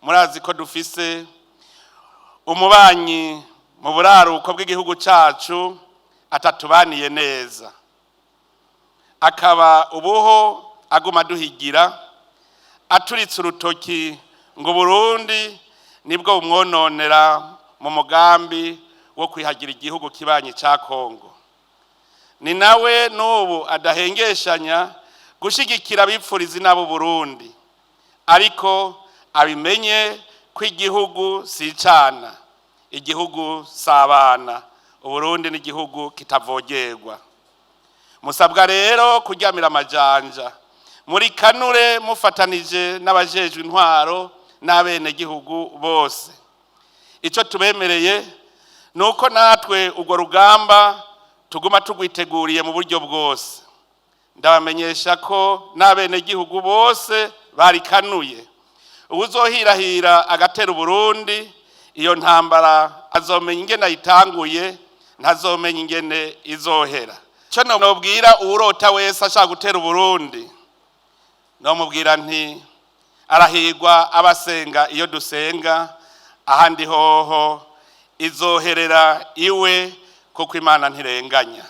Murazi ko dufise umubanyi mu buraruko bw'igihugu cacu atatubaniye neza, akaba ubuho aguma duhigira aturitse urutoki ngo Burundi nibwo bumwononera mu mugambi wo kwihagira igihugu kibanyi ca Kongo. Ni nawe n'ubu adahengeshanya gushigikira abipfuriza inabo Burundi, ariko abimenye ko igihugu si icana, igihugu si abana. Uburundi ni igihugu kitavogerwa. Musabwa rero kuryamira amajanja muri kanure, mufatanije n'abajejwe intwaro n'abenegihugu bose. Icyo tubemereye ni uko natwe urwo rugamba tuguma tugwiteguriye mu buryo bwose. Ndabamenyesha ko n'abenegihugu bose barikanuye. Uwuzohirahira agatera Uburundi, iyo ntambara azomenya ingene ayitanguye, ntazomenya ingene izohera. Icyo nobwira uwurota wese ashaka gutera Uburundi, nomubwira nti: arahigwa abasenga iyo dusenga, ahandi hoho izoherera iwe, kuko Imana ntirenganya.